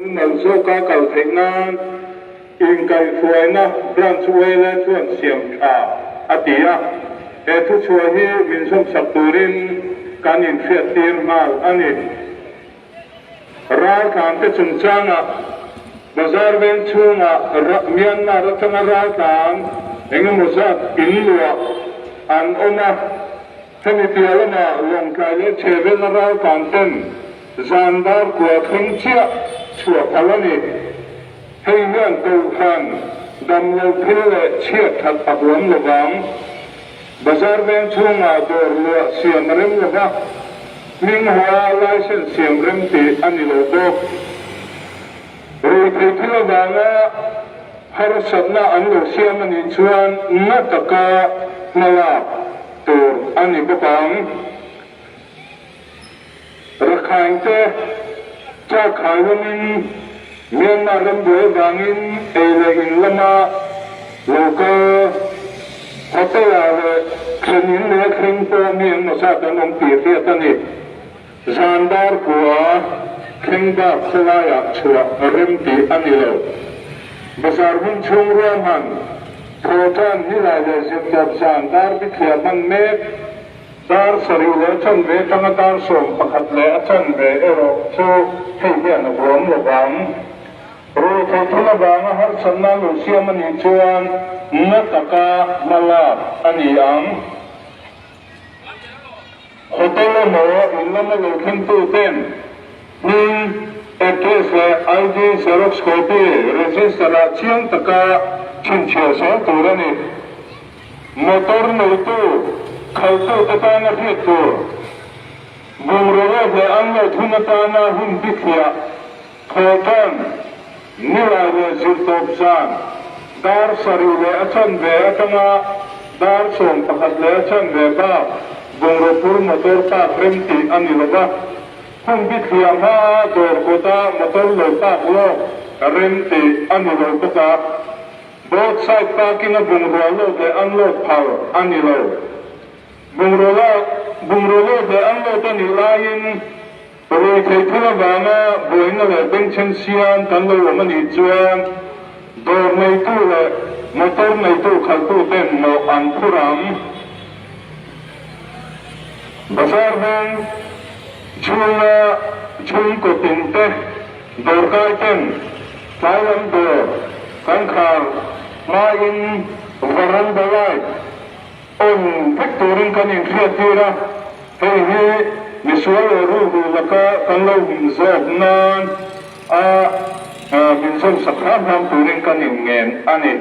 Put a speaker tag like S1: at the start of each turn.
S1: Mumal zawka kal theih nan inkaihhruaina Branch YLA chuan siam tha a ti a, he thuchhuah hi min zawmsak turin kan inhriattir nghal a ni. Raltlante chungchangah Bazar veng chhungah Myanmar atanga raltlan engemaw zat inluah an awm a. Hemi piah lamah Lawngtlai leh Chhevelna raltlan ten zan dar kua thleng chiah chhuah phal a ni. Hei hian Kohhran damlo thil leh chhiat that a huam lovang. Bazar veng chhungah dawr luah siam a rem lova, hming hua license siam rem tih a ni lo bawk. Ruithei thil avanga harsatna an lo siam a nih chuan na taka hmalak tur a ni bawk ang. Rakhine te Chakhai lamin Myanmar rambuai avangin ei leh in lama lo kal hotel-ah leh thlen in leh thleng pawh mi engmaw zat an awm tih hriat a ni. Zan dar kua thleng bak khawlaiah chhuah rem tih a ni lo. Bazar hmun chhung ruahman thawhtan nilai leh zirtawp zan dar bithliah hman mek, dar sarih leh a chanve atanga dar 11 leh a chanve erawh chu hei hian a huam lo vang. Ruihtheih thil avanga harsatna lo siam a nih chuan na taka hma lak a ni ang. Hotel emaw in lama lo thlengtu ten hming, address leh ID xerox copy register ah chiang taka chhinchhiah zel tur a ni. Motor neitu, khaltu te tana hriat tur, bungraw lawk leh unload hun atana hun bithliah, thawhtan, nilai leh zirtawp zan, dar sarih leh a chanve atanga dar 11 leh a chanve bak bungraw phur motor park rem tih a ni lo va, hun bithliah hmaa dawr kawta motor lo park lawk rem tih a ni lo bawk a, road side parking a bungrua load leh unload phal a ni lo. Bungraw load leh unload a nih laiin Ruihtheih thil avanga buaina leh bengchheng siam kan lo awm a nih chuan dawr neitu leh motor neitu khalhtu ten mawh an phur ang. Bazar veng chhunga chhungkaw tin te dawrkai ten tlai lam dawr kan khar hmain veranda light On vek turin kan inhriattir a, hei hi misual leh ruhlu laka kan lo hum zawk nan a min zawmsak hram hram turin kan inngen a ni.